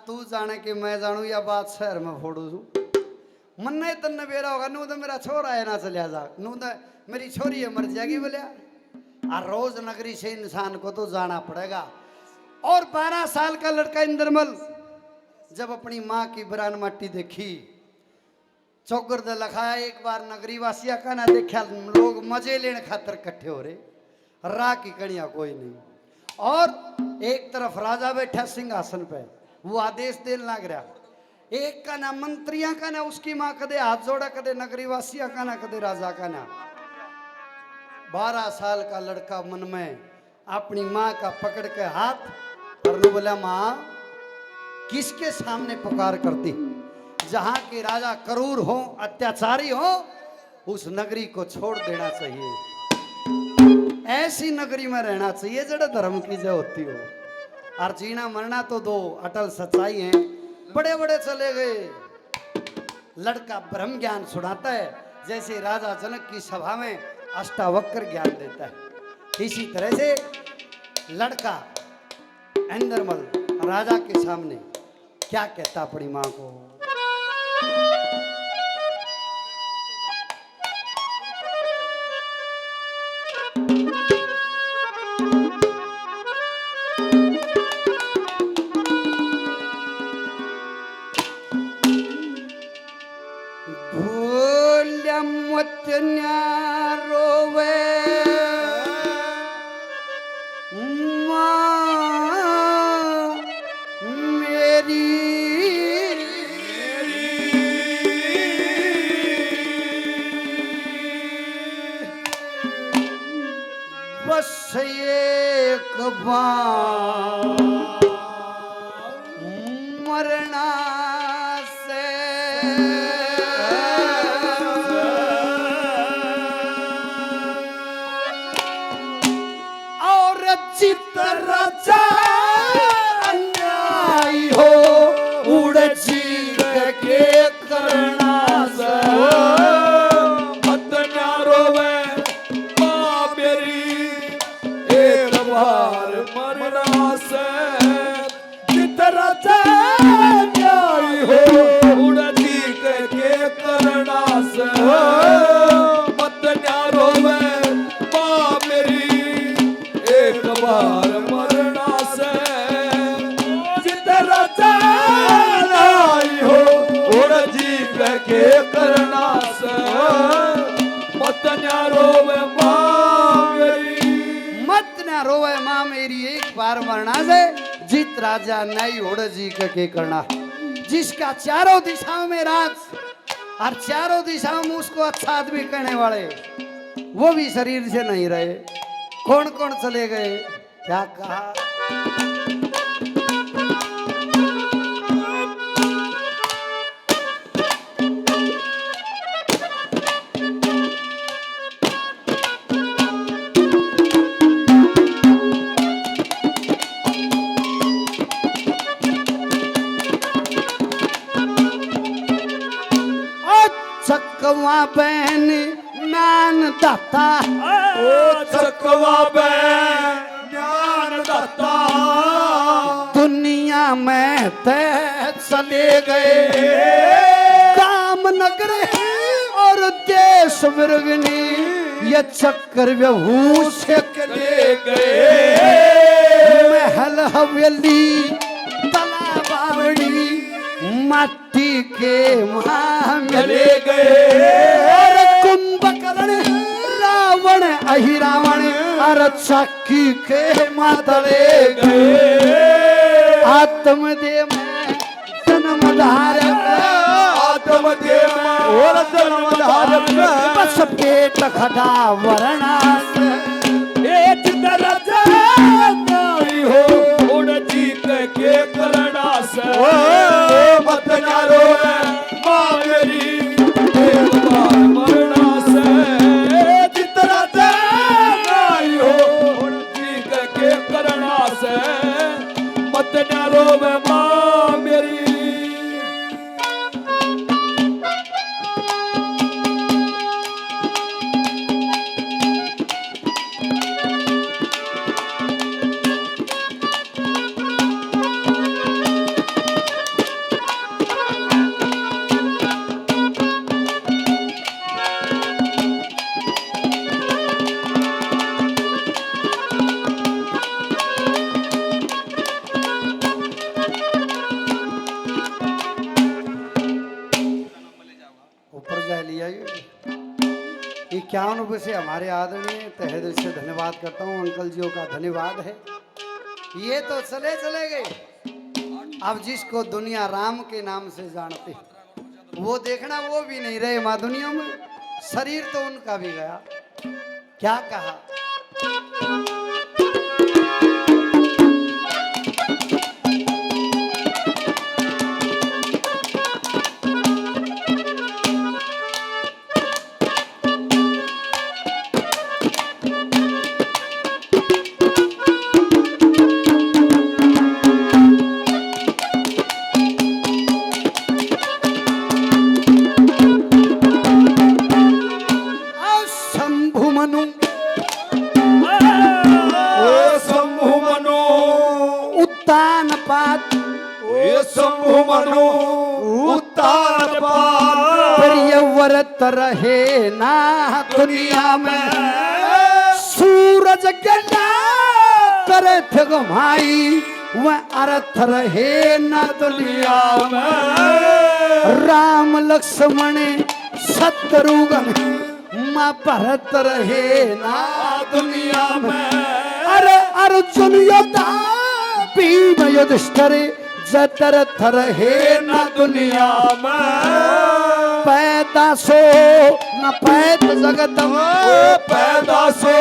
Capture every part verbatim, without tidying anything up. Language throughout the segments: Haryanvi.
तू जाने के मैं जानू या बात शहर में फोड़ू छू। मन्ने तन्ने बेरा होगा, नू तो मेरा छोरा है ना चलिया जा, नू तो मेरी छोरी है मर जाएगी बोलिया। आ रोज नगरी से इंसान को तो जाना पड़ेगा। और बारह साल का लड़का इंद्रमल जब अपनी माँ की बरान माटी देखी, चौगर दे लखाया, एक बार नगरी वासिया का ना देखा, लोग मजे लेने खातर इकट्ठे हो रहे, राह की कणिया कोई नहीं। और एक तरफ राजा बैठा सिंहासन पे, वो आदेश देने लग रहा। एक का ना मंत्रियां का ना उसकी माँ कदे हाथ जोड़ा, कदे नगरी वासिया का ना, कदे राजा का ना। बारह साल का लड़का मन में अपनी माँ का पकड़ के हाथ और नू बोला, "माँ, किसके सामने पुकार करती? जहाँ के राजा क्रूर हो, अत्याचारी हो, उस नगरी को छोड़ देना चाहिए। ऐसी नगरी में रहना चाहिए जड़ा धर्म की जय होती हो। और जीना मरना तो दो, अटल सच्चाई है।" बड़े बड़े चले गए। लड़का ब्रह्म ज्ञान सुनाता है, जैसे राजा जनक की सभा में अष्टावक्र ज्ञान देता है, इसी तरह से लड़का इंद्रमल राजा के सामने क्या कहता अपनी माँ को। भूल मत न्या रोवे माँ मेरी। बस एक बार मरना से और चित राजा अन्याय हो, उड़ जी के करना से। मत ना रोवे माँ मेरी, एक बार मरना से। जित राजा न्याय हो, उड़ जी के करना से। मत ना रोवे माँ मेरी, एक बार मरना से। जित राजा न्याय हो, उड़ जी के करना से। मत ना रोवे माँ मेरी। मत ना रोवे माँ मेरी, एक बार मरना से। जित राजा न्याय उड़ जी के, के करना। जिसका चारों दिशाओं में राज और चारों दिशाओं में उसको अच्छा आदमी कहने वाले, वो भी शरीर से नहीं रहे। कौन कौन चले गए, क्या कहा? ओ चकवा बहन ज्ञान दाता। ओ चकवा बहन ज्ञान दाता। दुनिया में ते चले गए। काम नगर और देश विरगनी, ये चक्कर व्यहू से ले गए। महल हवेली तला बावड़ी, माटी के माँ मिले गए। अरे कुंभकर्ण रावण अहि रावण, अरे चाकी के माँ तले गए। आत्म दे में जन्म धारक, आत्म दे में और जन्म धारक, बस पेट खटा वरना से। ए चित राजा नाई हो, उड़ जी के करना से। ओ मत ना रोए माँ मेरी, एक बार मरना से। ए चित राजा नाई हो, उड़ जी के करना से। मत ना रोवे माँ मेरी। इक्यावन रुपये से हमारे आदरणीय तहे दिल से धन्यवाद करता हूँ, अंकल जियों का धन्यवाद है। ये तो चले चले गए, अब जिसको दुनिया राम के नाम से जानती, वो देखना, वो भी नहीं रहे माँ दुनिया में, शरीर तो उनका भी गया। क्या कहा? शंभु मनु। ओ शंभु मनु। उत्तान पाद। ओ शंभु मनु। उत्तान पाद। प्रिय व्रत रहे ना दुनिया में। सूरज के ना करे थे घुमाई। वह अर्थ रहे ना दुनिया में। राम लक्ष्मण शत्रुघ्न माँ भरत रहे ना दुनिया में। अरे अर्जुन योद्धा भीम युधिष्ठिर जतरथ रहे ना दुनिया में। पैदा सो न पैत जगत में। ओ पैदा सो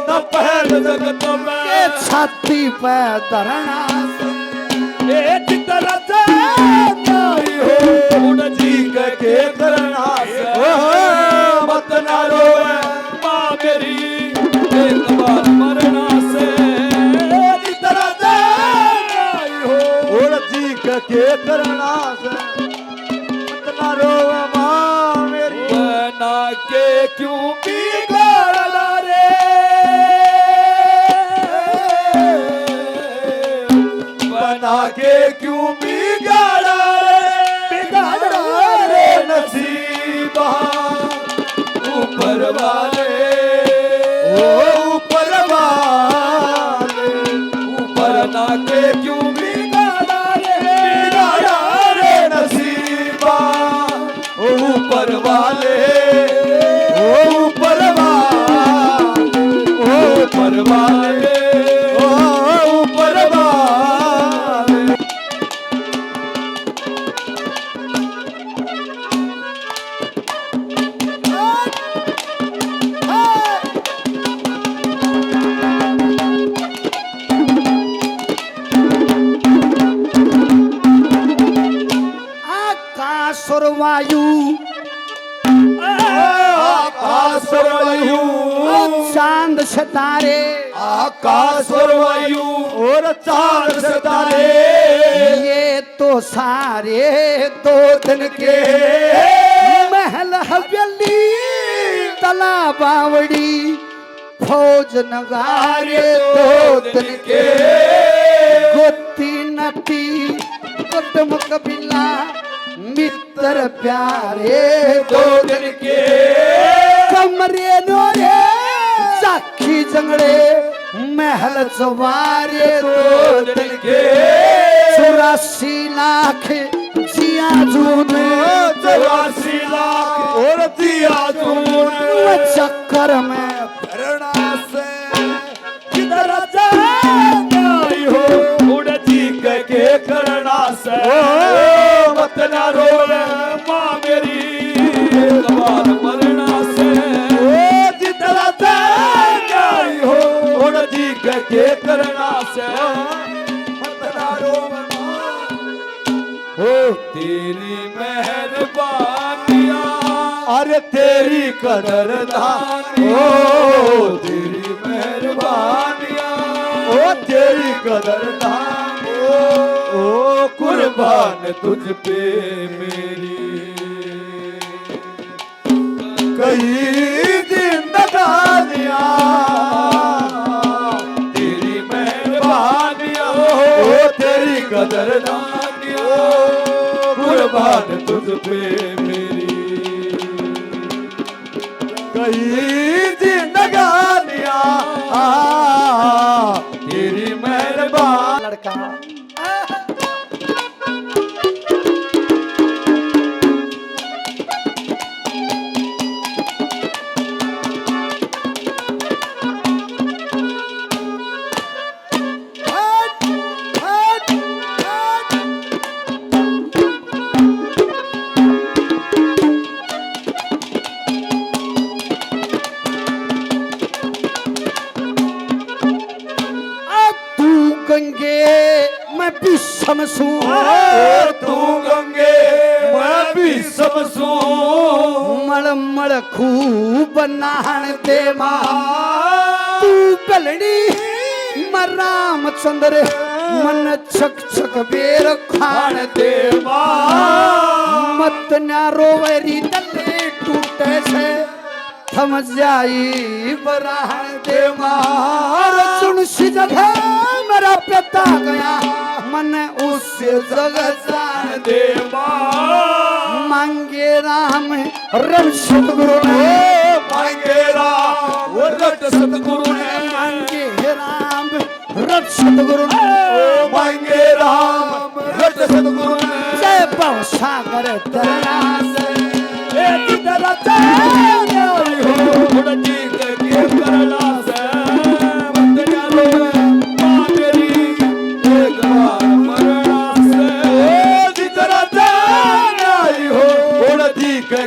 न पैत जगत में। के छाती पे धरना से। ए चित रचा नाई हो, उड़ जी के के करना से। ओ मत ना रोवे माँ मेरी, एक बार मरना से। ए चित रचा नाई हो, उड़ जी के के करना से। मत ना रोवे माँ मेरी। बना के क्यों बिगाड़ा रे, बना के क्यों बिगाड़ा रे, बिगाड़ा रे नसीबा। ऊपर वाले, ओ ऊपर वाले, ऊपर ना के क्यों बिगाड़ा रे, बिगाड़ा रे नसीबा। ओ ऊपर वाले, ओ ऊपर वाले, ओ ऊपर वाले, ओ ऊपर वाले। आकाश और वायु, आकाश और वायु, चांद सितारे, आकाश और वायु और चांद सितारे, ये तो सारे दो दिन के। महल हवेली तला बावड़ी, फौज नगारे दो दिन के। गोती नाती कुटुम कबीला, मित्र प्यारे दो दिन के। कमरे नोरे, साखी जंगले, महल चवारे दो दिन के। चौरासी लाख जिया जून, चौरासी लाख और जिया जून। चक्कर में भरना से। जिधर जाना ही हो, उड़ जी के के करना से। ओ, मत ना रोवे माँ मेरी, एक बार मरना से। ओ, जिधर जाना ही हो, उड़ जी के के करना से। मत ना रोवे माँ। ओ तेरी मेहरबानियाँ, अरे तेरी कदरदानी, ओ तेरी मेहरबानियाँ, ओ तेरी कदरदानी, ओ, ओ कुर्बान तुझ पे मेरी। कई जिंदगानियाँ तेरी मेहरबानियाँ, ओ तेरी कदरदानियाँ, कुर्बान तुझ पे मेरी। कई जिंदगानियाँ तेरी मेहरबान। लड़का। सूं। ओ तू गंगे, मैं भीषम सूं। मल मल खूब नहाण दे माँ। तू भलड़ी मैं रामचंद्र, मन छक छक बेर खाण दे माँ। मत न्यारो वैरी तले टूटे से, थम जाई बराहण दे मार। सुन सी जगह मेरा पिता गया, मन उस जगह जान दे मार। मांगे राम रट सतगुरु ने, मांगे राम रट सतगुरु ने, मांगे राम रट सतगुरु ने। ओ मांगे राम रट सतगुरु ने। जय भव सागर तरला से। ए जिधर चले हो, उड़ती के तरला से। मत जानो मां मेरी एक बार मरना से। ए जिधर चले हो, उड़ती के